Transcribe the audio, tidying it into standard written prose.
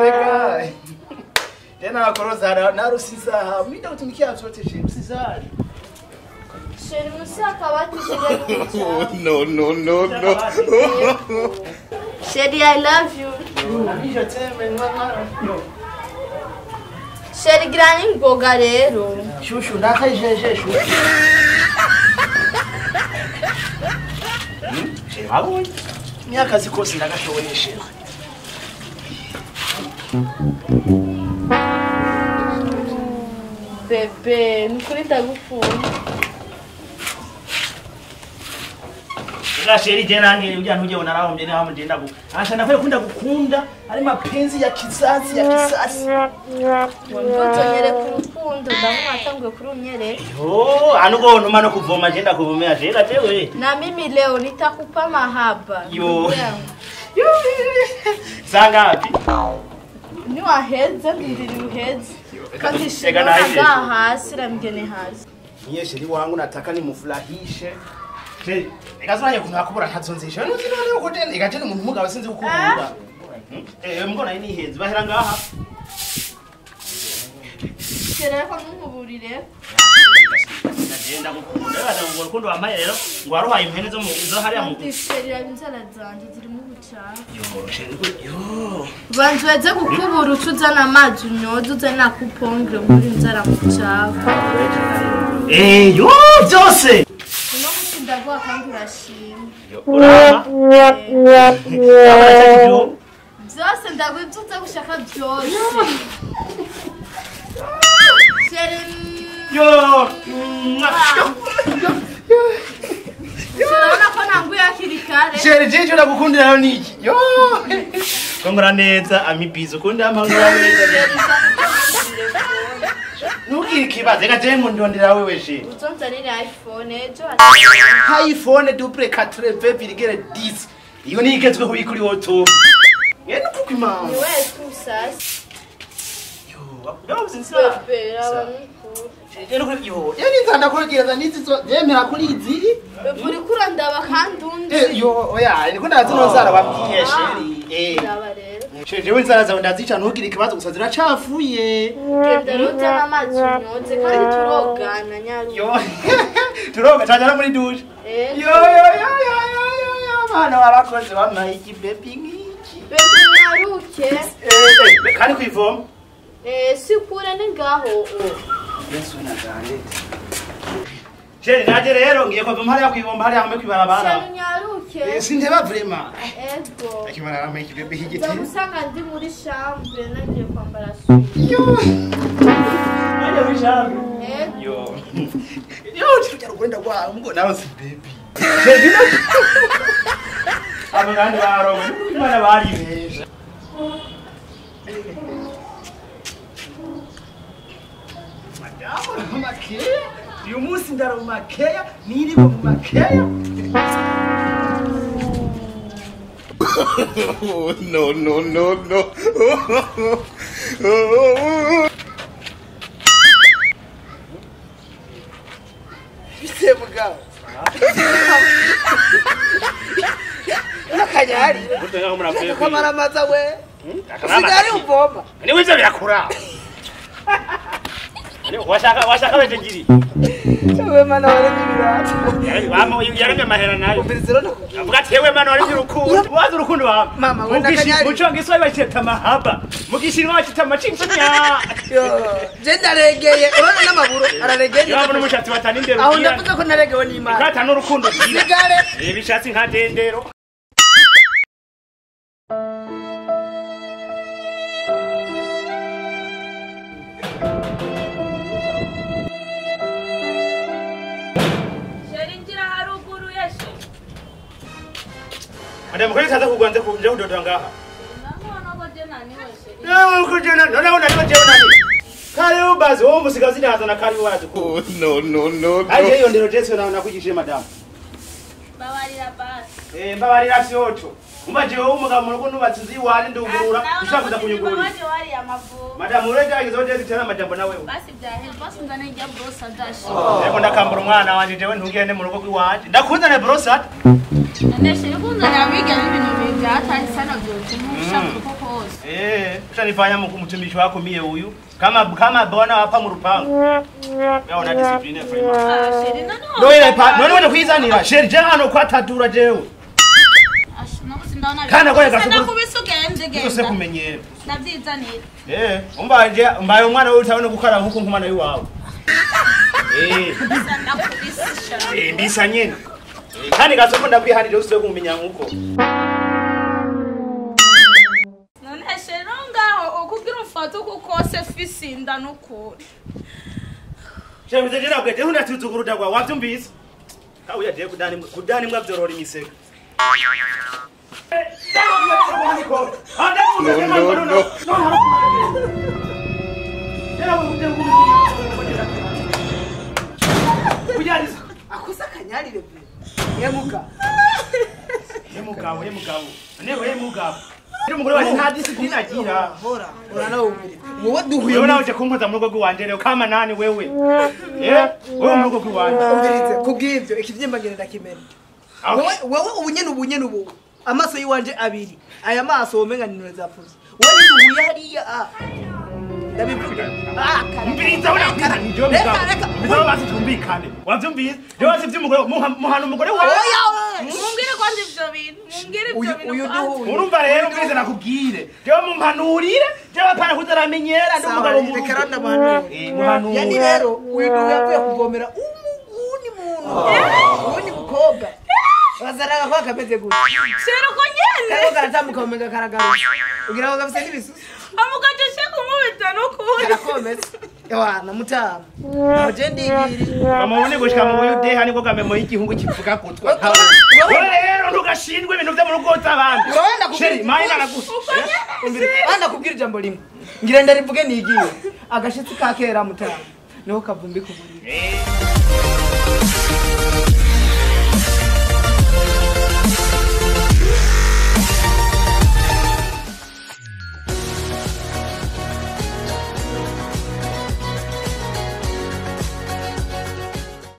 Reka. Tena wakoroza narusiza. Mimi ndakutumikia zote chéri, usizali. Chéri munsi y'akabati chéri. No, no, no, no. Chéri, I love you. Mimi je t'aime mama. Chéri gira n'ingoga rero. Shushu ndakajeje shushu. Chéri wabonye? Ni akazi kose ndagashoboye chéri. Bebe, nukuri ndagukunda. Chéri je nange ujya ntujye unarahombye naho mugenda gu. Asha nakwe kunda gukunda ari mapenzi ya kizazi ya kisasi. Wambutonyere ku rukundo ndabona atanguye kurunyereka. Yo, anugo ntuma no kuvoma je ndakuvomera je gatewe. Na mimi leo nitakupa mahaba. Yo. Yo. Sangapi? Ni waheze ndindiri uheze. Kandi shega hasi ramgene hasi. Niye chéri wangu nataka nimufurahishe. Chéri, ikazanye kuntu akubura ntazonzisha. Nuzi none uko tena ikatena umuntu mugabo sinzi gukubura. Mbona ini ihenze bahera ngaha. Chéri ko nkuburire. Ndagenda gukunda baza ngo urukundo wampaye rero ngo waruhaye impene zo mu zo hariya mu. Chéri inzara zanje zirimo ubucafu. Yo, chéri yo. Bantu baze gukubura ucuzana amazi unyoze uzana kupongre muri inzara mu bucafu. Yo byose. Ndaguha kandi urashima. Urama? Byose ndaguha ibyo uza gushaka byose. Chéri. Yo. Urabona ko nanguye hakiri kare. Chéri jeje ndagukundira rero niki? Yo. Kongora neza amibizo ukunda ampangura neza. Ntukire ikibazo reka je nkundondera wewe chéri. Uzonzanire iPhone ejo. iPhone double 80,10. Iyo ni igezweho kuri woto. Ngene kuko imana. Ni wewe tu sasa. Yo, yabuze Bebe, abamukuru. Chéri no yo. Yani nzanda kugira nizi zo yemera kuri izi. Bebe uri kurandaba kandi undi. Yo, oya, niko ndazi no zara babwiye chéri. Ndaba rero. Chéri jewe nzara zawe ndazica ntugire ikibazo gusa ziracafuye. Genda roza n'amazi unyoze kandi turogana nyaru. Yo. Turoga tajana muri douche. Yo yo yo yo yo yo. Bana warakoze bamaye iki baby nkiki. Bebe nyaruke. Kandi kwivoma. Sikure ni ngaho. Yesu nazarete. Chéri naje rero ngiye kuvoma hariya kwivoma hariya hamwe kwibarabara. Chéri nyaruke. Sinteba vraiment. Ego. Akimara rama iki bebe higiti. Ndamusanga ndi muri chambre nagiye kwambara suite. Yo. Naje muri chambre. Ego. Yo. Yo tujya rugenda kwa ngo nawe si baby. Chéri no. Abo kandi barongo Imana bari besha. Madamu makeya. Uyu munsi ndara mu makeya niriwe mu makeya. No, no, no, no. Bise mugabo. Nakanyari. Kamara maza we. Usigari uvoma. Ni wize birakura. Washaka weje ngiri. Wewe mana waremye Wamo yaremye mahera nayo. Umbirizero no. Avuga ati yewe mana waremye urukundo. Wazi urukundo wawe. Mama we nakanyari. Muco ngiswa bacita mahaba. Mugishinwa bacita macimfunya. Yo, je ndaregeye. Urabona n'amaburo araregeye. Yabona umushatsi watana indero. Aho ndavuze ko naregewe n'Imana. Kata n'urukundo. Sigare. Ibishatsi nka dendero. Madam kweli sasa kuanza kuja kudodoa ngaha. No, kujena no no no jena nani. Karibu bazi wowe musigazi ndaza karibu wazi. No no no. Aje iyo ndero jesu na nakujishije madam. Mbabarira basi. Mbabarira syocho. Umba jewe umugabo mu rugo nubatse inzu iwanje ndugurura ushaka kuza kunyugurura. Waje wari amavu. Madam ureje agize oje zitera amajambo na wewe. Basi byahe basi ndane njya brosa dashi. Yego ndakambura umwana wanje jewe ntugende mu rugo rw'iwanje. Ndakuzana brosa. None chéri kunzanira wiga ibintu byatari sana byotuma ushaka uko kose. Ushanifanya mtumishi wako mie huyu. Kama bwana hapa mu rupango. Wewe una discipline frema. Ah chéri none. None pa none wende kwizanira. Chéri je hano kwatatura jewe. Kana kwa gasukuru. Nakubisugenze genda. Use kumenyera. Ndavyizanira. Umbaje mbaye umwana wewe utabona gukara nkuko nkumana yiwawe. Mbisa nyene. Kandi gasoko ndakwihanira usire kumenya nkuko. None chéri ngaho ukugira umfata ukukose fisinda nukuri. Chéri mzejera kwete unatuzukuruta kwa wavyumvise. Kauya je kudani mwavyorora imiseko. No, no, no. Akosa kanyarire bwe. Yemuka. Yemugabo. Nego yemugabo. Ndi umugore wanje nta discipline agira. Hora, hora nawe umvire. Wowe duhuye. Wewe nawe uje kumpoza mu rugo rw'iwanje rero kama nani wewe? Wewe mu rugo rw'iwanje. Umvirize kubw'ivyo ikivyimba ngene ndakimena. Wowe ubunyene ubu. Amaso yiwanje abiri. Aya maso womenga ninure zapfuze. Wowe duhuye hariya a. Ndabivuga. Umviriza uri ndio mugabo. Mugabo basi tumbikane. Wavyumvise? Jewe basi vy'umugore muhana umugore wawe. Oya. Mumbwire kwanza ivyo bintu. Mumbwire ivyo bintu. Urumva rero umvirize nakubwire. Jewe mumpanurire, jewe apana kuzaramenyera ndi umugabo mu rugo. Reka ndamuhanure. Yani rero uyu duhuye avuye kuvomera umuguni muntu. Uyu mukobwa. Bazaraga kwa kameze gutya. Chéri uko nyene. Kariko karatambuka umenga karagaruka. Ugira ngo gafise n'ibisusu. Amugaje she kumubita nukuri. Karakomeza. Ewa namutama. Oje ndigiri. Mama gushika mu Yudeha niko kamemo y'igihungu kivuga kutwa. Wewe rero ntugashindwe ibintu byo mu rugo z'abandi. Chéri maina nagusa. Anda kubwira ijambo rimwe. Ngira ndarivuge nigiye. Agashitsi ka kera mutama. Niho kavumbi kuburira.